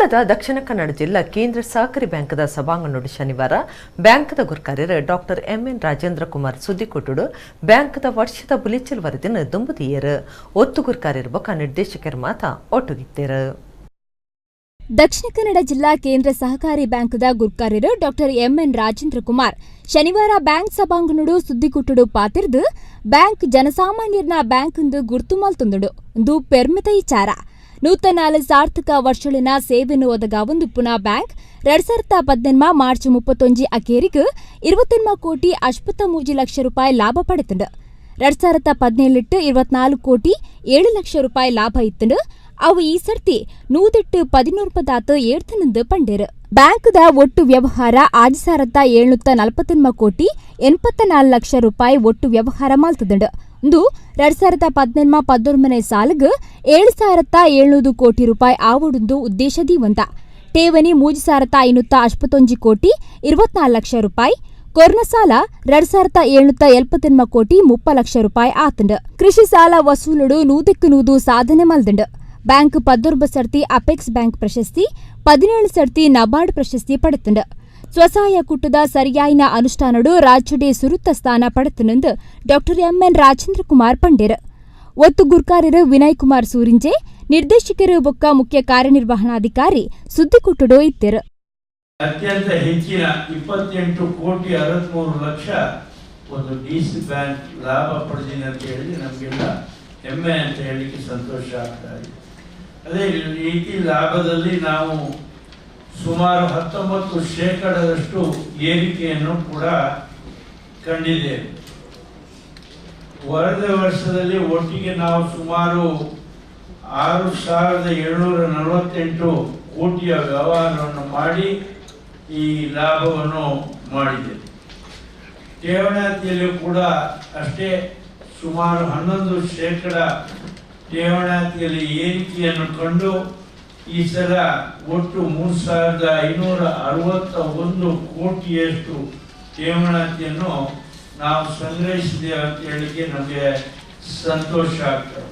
ಕುಡ್ಲದ ದಕ್ಷಿಣ ಕನ್ನಡ ಜಿಲ್ಲಾ ಕೇಂದ್ರ ಸಹಕಾರಿ ಬ್ಯಾಂಕ್ದ ಸಭಾಂಗಣೋಡು ಶನಿವಾರ ಬ್ಯಾಂಕ್ದ ಗುರ್ಕಾರ್ಯರು ಡಾಕ್ಟರ್ ಎಂಎನ್ ರಾಜೇಂದ್ರ ಕುಮಾರ್ ಸುದ್ದಿಕೊಟ್ಟುಡು ಬ್ಯಾಂಕ್ದ ವರ್ಷದ ಬುಲೆಚಿಲ್ ವರದಿನ ದುಂಬುದಿಯರು. ಒತ್ತು ಗುರ್ಕಾರ್ಯರು ಬೊಕ್ಕ ನಿರ್ದೇಶಕರು ಮಾತ ಒಟ್ಟುಗಿತ್ತೇರು. ದಕ್ಷಿಣ ಕನ್ನಡ ಜಿಲ್ಲಾ ಕೇಂದ್ರ ಸಹಕಾರಿ ಬ್ಯಾಂಕ್ದ ಗುರ್ಕಾರ್ಯರು ಡಾಕ್ಟರ್ ಎಂಎನ್ ರಾಜೇಂದ್ರ ಕುಮಾರ್ ಶನಿವಾರ ಬ್ಯಾಂಕ್ ಸಭಾಂಗಣೋಡು ಸುದ್ದಿಕೊಟ್ಟುಡು ಪಾತಿರ್ದು ಬ್ಯಾಂಕ್ ಜನಸಾಮಾನ್ಯರನ್ನ ಬ್ಯಾಂಕ್ ಎಂದು ಗುರ್ತು ಮಲ್ತೊಂದುಂಡು. ಇಂದು ಪೆರ್ಮೆತ ಇಚಾರ. 104 ಸಾರ್ಥಕ ವರ್ಷಳಿನ ಸೇವೆಯನ್ನು ಒದಗಾವೊಂದು ಪುನಾ ಬ್ಯಾಂಕ್ 2018 ಮಾರ್ಚ್ 31 ಅಕೇರಿಗೆ 29 ಕೋಟಿ 53 ಲಕ್ಷ ರೂಪಾಯಿ ಲಾಭ ಪಡೆತುಂಡು. 2017 24 ಕೋಟಿ 7 ಲಕ್ಷ ರೂಪಾಯಿ ಲಾಭ ಇತ್ತುಂಡು. ಅವು ಈ ಸರ್ತಿ 108 ಏಡ್ತನಂದು ಪಂಡೇರು. ಬ್ಯಾಂಕ್ದ ಒಟ್ಟು ವ್ಯವಹಾರ 6749 ಕೋಟಿ 84 ಲಕ್ಷ ರೂಪಾಯಿ ಒಟ್ಟು ವ್ಯವಹಾರ ಮಲ್ತದುಂಡು. ಇಂದು 2018-19 ಸಾಲಿಗೆ 7700 ಕೋಟಿ ರೂಪಾಯಿ ಆವಡುಂದು ಉದ್ದೇಶ ದೀವಂತ. ಠೇವಣಿ 3551 ಕೋಟಿ 24 ಲಕ್ಷ ರೂಪಾಯಿ, ಕೊರ್ನ ಸಾಲ 2779 ಕೋಟಿ 30 ಲಕ್ಷ ರೂಪಾಯಿ ಆತುಂಡು. ಕೃಷಿ ಸಾಲ ವಸೂಲುಡು 100ಕ್ಕೆ 100 ಸಾಧನೆ ಮಲ್ದುಂಡು. ಬ್ಯಾಂಕ್ 19 ಸರ್ತಿ ಅಪೆಕ್ಸ್ ಬ್ಯಾಂಕ್ ಪ್ರಶಸ್ತಿ, 17 ಸರ್ತಿ ನಬಾರ್ಡ್ ಪ್ರಶಸ್ತಿ ಪಡೆತುಂಡು. ಸ್ವಸಹಾಯ ಕೂಟದ ಸರಿಯಾಯಿನ ಅನುಷ್ಠಾನಡು ರಾಜ್ಯಡೆ ಸುರುತ್ತ ಸ್ಥಾನ ಪಡೆತುಂಡು ಡಾಕ್ಟರ್ ಎಂಎನ್ ರಾಜೇಂದ್ರ ಕುಮಾರ್ ಪಂಡೇರು. ಒತ್ತು ಗುರ್ಕಾರ್ಯರು ವಿನಯ್ ಕುಮಾರ್ ಸೂರಿಂಜೆ, ನಿರ್ದೇಶಕರು ಬೊಕ್ಕ ಮುಖ್ಯ ಕಾರ್ಯನಿರ್ವಹಣಾಧಿಕಾರಿ ಸುದ್ದಿಕುಟ್ಟುಡು ಇತ್ತಿರು. ಅತ್ಯಂತ ಹೆಚ್ಚಿನ 28 ಕೋಟಿ 63 ಲಕ್ಷ ಒಂದು ಡಿಸಿ ಬ್ಯಾಂಕ್ ಲಾಭ ಪಡೆದಿದೆ ಅಂತ ಹೇಳಿ ನಮಗೆಲ್ಲ ಹೆಮ್ಮೆ ಅಂತ ಹೇಳಲಿಕ್ಕೆ ಸಂತೋಷ ಆಗ್ತಾ ಇದೆ. ಅದೇ ರೀತಿ ಲಾಭದಲ್ಲಿ ನಾವು ಸುಮಾರು 19% ಏರಿಕೆಯನ್ನು ಕೂಡ ಕಂಡಿದ್ದೇವೆ. ಕಳೆದ ವರ್ಷದಲ್ಲಿ ಒಟ್ಟಿಗೆ ನಾವು ಸುಮಾರು 6748 ಕೋಟಿಯ ವ್ಯವಹಾರವನ್ನು ಮಾಡಿ ಈ ಲಾಭವನ್ನು ಮಾಡಿದ್ದೇವೆ. ಠೇವಣಾತಿಯಲ್ಲಿ ಕೂಡ ಅಷ್ಟೇ ಸುಮಾರು 11% ಠೇವಣಾತಿಯಲ್ಲಿ ಏರಿಕೆಯನ್ನು ಕಂಡು ಈ ಸಲ ಒಟ್ಟು 3561 ಕೋಟಿಯಷ್ಟು ಠೇವಣಾತಿಯನ್ನು ನಾವು ಸಂಗ್ರಹಿಸಿದ್ದೇವೆ ಅಂತ ಹೇಳಲಿಕ್ಕೆ ನಮಗೆ ಸಂತೋಷ ಆಗ್ತದೆ.